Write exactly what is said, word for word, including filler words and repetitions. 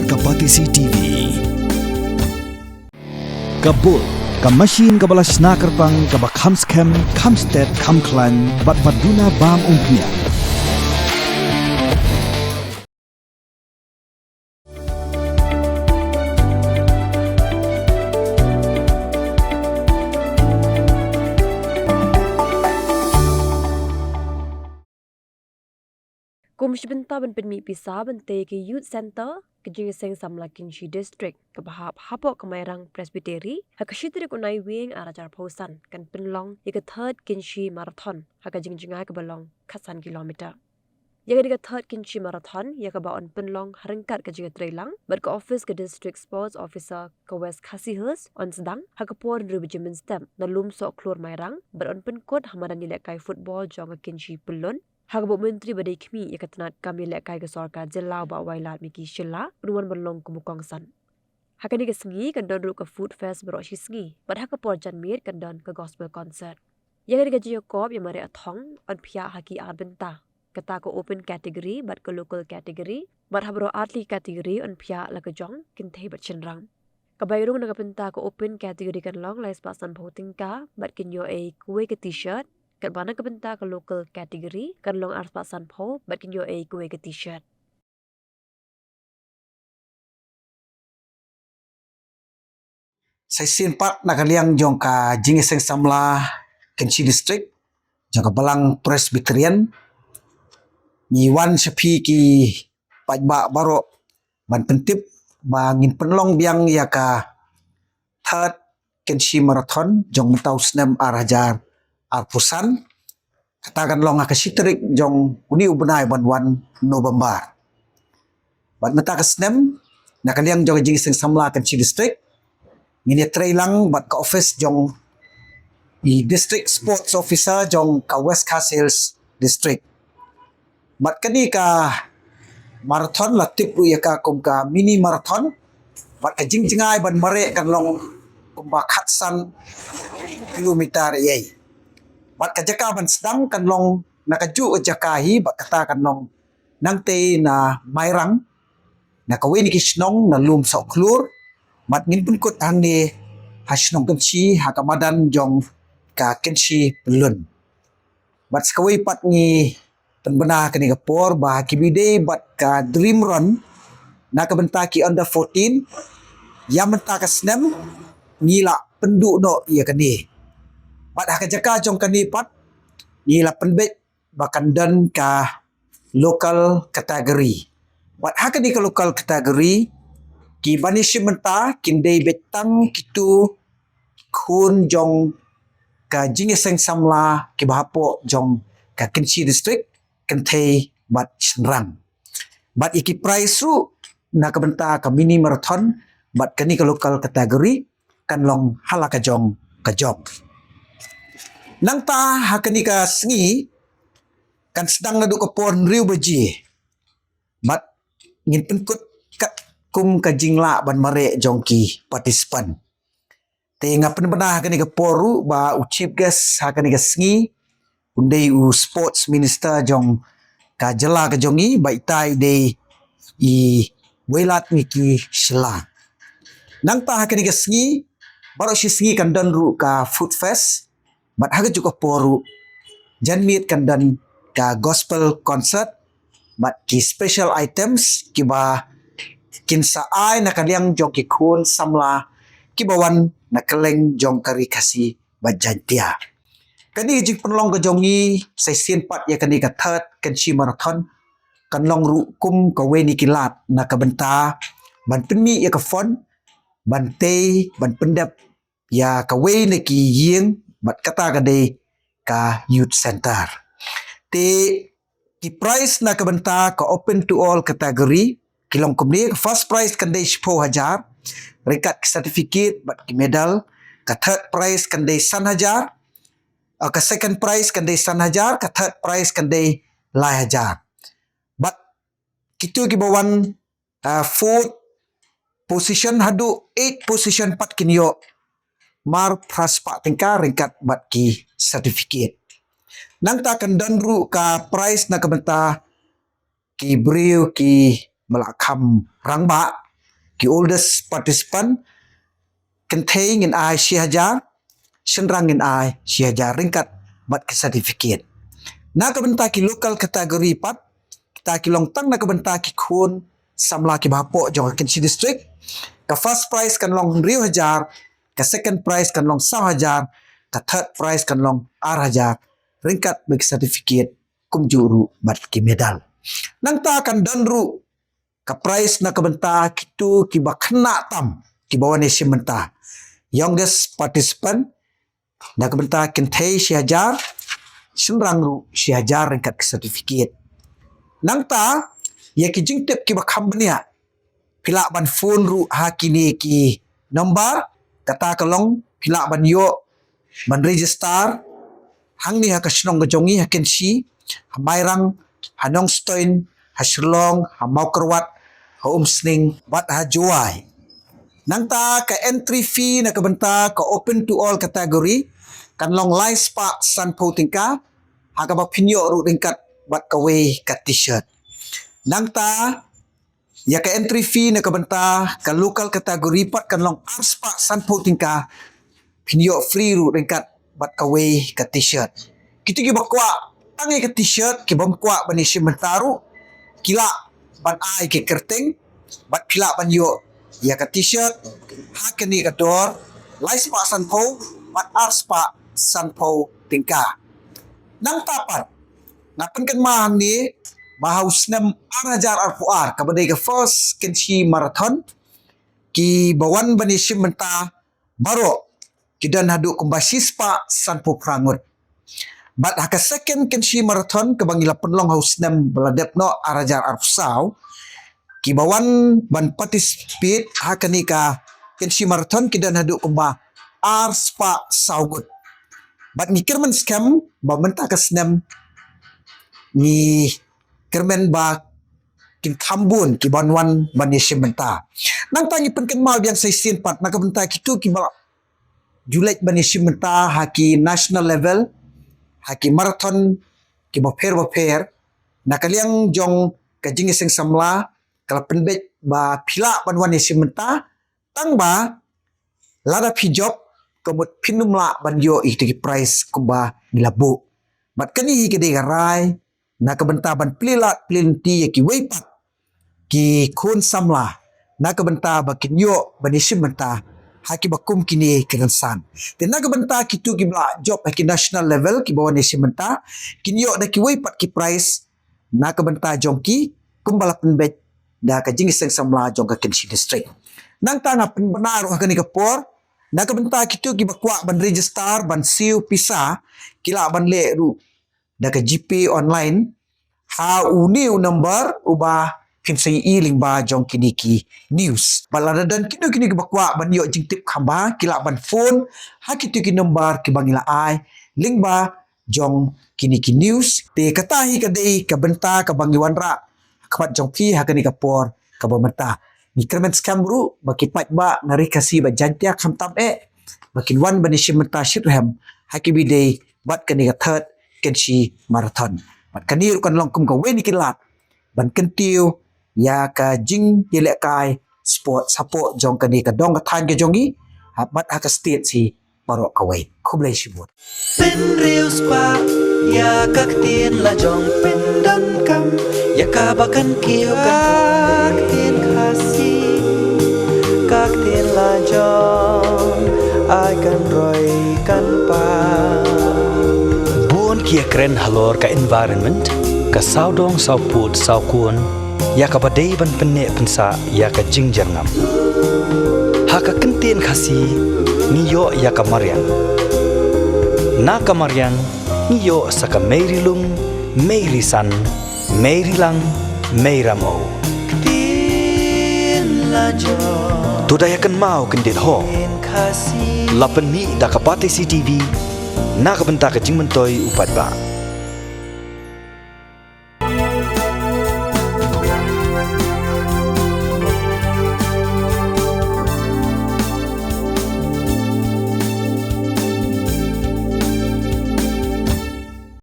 Ka Batesi T V. Ka Bull, ka machine kaba la shna kyrpang, kaba kham skhem, kham stet, kham khlaiñ, bad ba duna bam umphniang. Kum shi bynta ban pynmih pisa ban tei ïa ka Youth Centre, ka Jingïaseng Samla Kynshi District, kaba hap hapoh ka Mairang Presbytery, ha ka shi tarik u Naiwieng ar hajar arphew san, kan pynlong ïa ka Third Kynshi Marathon ha ka jingjngai kaba long khatsan kilometer. Ïa kane ka Third Kynshi Marathon, ïa kaba yn pynlong ha ryngkat ka jingïatreilang bad ka ophis ka District Sports Officer ka West Khasi Hills, yn sdang ha ka por hynriew baje mynstep na Lum Sohkhlur Mairang, bad yn pynkut ha madan ïalehkai football jong ka Kynshi Pyllun, ha kaba u Myntri ba dei khmih ïa ka tnad kam ïalehkai ka sorkar jylla u Bah Wailadmiki Shylla un wan ban long kum u kongsan. Ha kane ka sngi kan don ruh ka Food Fest baroh shi sngi, bad ha ka por janmiet kan don ka Gospel Concert. Ïa kane ka jingïakop ïamareh thong yn phiah ha ki ar bynta, kata ka Open Category bad ka Local Category, bad ha baroh ar tylli ki category yn phiah la ka jong kynthei bad shynrang. Ka bai rung na ka bynta ka Open Category kan long lai spah sanphew tyngka bad kin ïoh ei kawei ka T-shirt, katba na ka bynta ka Local Category kan long ar spah sanphew bad kin ïoh ei kawei ka T-shirt. Sa shisien pat na ka liang jong ka Jingïaseng Samla Kynshi District, jong ka Balang Presbyterian, ngi wan sha phi ki paidbah baroh ban pyntip ba ngin pynlong biang ïa ka Third Kynshi Marathon jong mynta u snem ar hajar arphew san. Kata kan long ha ka shi tarik jong une u bnai ban wan, November. Bad mynta ka snem, na ka liang jong ka Jingïaseng Samla Kynshi District, ngin ïatreilang bad ka ophis jong i District Sports Officer jong ka West Khasi Hills District. Bad kane ka marathon la tip ruh ïa ka kum ka mini marathon. Bad ka jingjngai ban mareh kan long kumba khatsan kilometer ei. Bad ka jaka ban sdang kan long na kajuh ka jaka hi, bad kata kan long nangtei na Mairang, na kawei na ki shnong na Lum Sohkhlur, bad ngin pynkut hangne ha shnong Kynshi, ha ka madan jong ka Kynshi Pyllun. Bad sa kawei pat ngi pynbna kane ka por ba ha kiba ïadei bad ka Dream Run na ka bynta ki under fourteen, ïa mynta ka snem ngi la pynduh noh ïa kane. Bad ha ka jaka jong kane pat ngi la pynbeit ba kan don ka Local Category. Bad ha kane ka Local Category, kiban ïashim bynta kin dei beit tang kito khun jong ka Jingïaseng Samla kiba hapoh jong ka Kynshi District, kynthei bad shynrang. Bad ïa ki prize ruh na ka bynta ka mini marathon bad kane ka Local Category kan long ha la ka jong ka jong. Nangta ha kane ka sngi kan sdang naduh ka por hynriew baje. Bad ngin pynkut katkum ka jinglah ban mareh jong ki participant. Te nga pynbna ha kane ka por ruh ba u chief guest ha kane ka sngi un dei u sports minister jong ka jylla ka jong ngi, ba itai dei i Wailadmiki Shylla. Nangta ha kane ka sngi, baroh shi sngi kan don ruh ka food fest, bad ha kajuh ka por ruh janmiet kan don ka gospel concert, bad ki special items kiba kin sa ai na ka liang jong ki khun samla kiba wan na kylleng jong ka Ri Khasi bad Jaiñtia. Kane ka jingpynlong ka jong ngi sa shisien pat ïa kane ka Third Kynshi Marathon kan long ruh kum kawei na ki lad na ka bynta ban pynmih ïa ka fund ban tei ban pyndep ïa kawei na ki ïing bad kata ka dei ka youth center. Te ki prize na ka bynta ka open to all category ki long kumne: ka first prize kan dei shiphew hajar ryngkat ki certificate bad ki medal, ka third prize kan dei san hajar, ah, ka second prize kan dei san hajar, ka third prize kan dei lai hajar. Bad kito kiba wan, ah, fourth position haduh eighth position pat kin ïoh mar phra spah tyngka ryngkat bad ki certificate. Nangta kan don ruh ka prize na ka bynta ki briew kiba la kham rangbah, ki oldest participant, kynthei ngin ai shi hajar, shynrang ngin ai shi hajar ryngkat bad ki certificate. Na ka bynta ki local category pat, kita ki long tang na ka bynta ki khun samla kiba hapoh jong ka Kynshi District. Ka first prize kan long hynriew hajar, ka second prize kan long saw hajar, ka third prize kan long ar hajar, ryngkat bad ki certificate kumjuh ruh bad ki medal. Nangta kan don ruh ka prize na ka bynta kito kiba khynnah tam kiba wan ïashim bynta. Youngest participant, na ka bynta kynthei shi hajar, shynrang ruh shi hajar ryngkat ka certificate. Nangta, ïa ki jingtip kiba kham bniah, phi lah ban phone ruh ha kine ki number, kata ka long, phi lah ban ïoh ban register hangne ha ka shnong ka jong ngi ha Kynshi, ha Mairang, ha Nongstoiñ, ha Shillong, ha Mawkyrwat, ha Umsning bad ha Jowai. Nangta ka entry fee na ka bynta ka open to all category kan long lai spah sanphew tyngka, ha kaba phin ïoh ruh ryngkat bad kawei ka t-shirt. Nangta ïa ka entry fee na ka bynta ka local category pat kan long ar spah sanphew tyngka, phin ïoh free ruh ryngkat bad kawei ka t-shirt. Kito kiba kwah tang ïa ka t-shirt, kibym kwah ban ïashim bynta ruh, ki lah ban ai ki kyrteng bad phi lah ban ïoh ïa ka t-shirt ha kane ka dor lai spah sanphew bad ar spah sanphew tyngka. Nangta pat nga pynkynmaw hangne ba ha u snem ar hajar arphew ar, kaba dei ka first Kynshi Marathon, kiba wan ban ïashim bynta baroh ki don haduh kumba shi spah sanphew phra ngut. Bad ha ka second Kynshi Marathon kaba ngi la pynlong ha u snem ba la dep noh ar hajar arphew saw, kiba wan ban participate ha kane ka Kynshi Marathon ki don haduh kumba ar spah saw ngut. Bad ngi kyrmen skhem ba mynta ka snem ngi kyrmen ba kin kham bun kiban wan ban ïashim bynta. Nangta ngi pynkynmaw biang sa shisien pat na ka bynta kito kiba ju leit ban ïashim bynta ha ki national level, ha ki marathon kiba pher ba pher, na ka liang jong ka jingïaseng samla ka la pynbeit ba phi lah ban wan ïashim bynta, tang ba lada phi jop, ka mut phin ym lah ban ïoh ïa kita ki prize kumba ngi la buh. Bad kane hi ka dei ka rai na ka bynta ban plie lad plie lynti ïa kiwei pat ki khun samla na ka bynta ba kin ïoh ban ïashim bynta ha kiba kum kine ki rynsan. Te na ka bynta kito kiba la jop ha ki national level kiba wan ïashim bynta, kin ïoh da kiwei pat ki prize na ka bynta jong ki kumba la pynbeit da ka jingïaseng samla jong ka Kynshi District. Nangta nga pynbna ruh ha kane ka por na ka bynta kito kiba kwah ban register ban siew pisa, ki lah ban leh ruh da ka GPay online ha une u number uba phin sa ïohi lyngba jong kine ki news. Bad lada don kino kino kiba kwah ban ïoh jingtip kham bha, ki lah ban phone ha kito ki number kiba ngi la ai lyngba jong kine ki news. Te kata hi ka dei ka bynta kaba ngi wanrah ha khmat jong phi ha kane ka por kaba mynta. Ngi kyrmen skhem ruh ba ki paidbah na Ri Khasi bad Jaiñtia khamtam eh ba kin wan ban ïashim bynta shitrhem ha kiba dei bad kane ka third Kynshi Marathon. Bad kane ruh kan long kum kawei na ki lad ban kyntiew ïa ka jingïalehkai sport shapoh jong kane ka dong ka thaiñ ka jong ngi, ha, bad ha ka state hi baroh kawei. Khublei shibun. Pynriewspah ïa ka ktien la jong, pyndonkam ïa kaba kan kiew ka ktien Khasi. Ka ktien la jong ai kan roi kan pa. Bun ki ïakren halor ka environment, ka sawdong sawpud sawkun, ïa kaba dei ban pynneh pynsah ïa ka jingjyrngam. Ha ka ktien Khasi ngi ïoh ïa ka mariang. Na ka mariang ngi ïoh sa ka mei ri lung, mei ri san, mei ri lang, mei ramew. Ktien la jong. To da ïa kynmaw kyndit ho. Ktien Khasi. La pynmih da ka Batesi TV na ka bynta ka jingmyntoi u paidbah.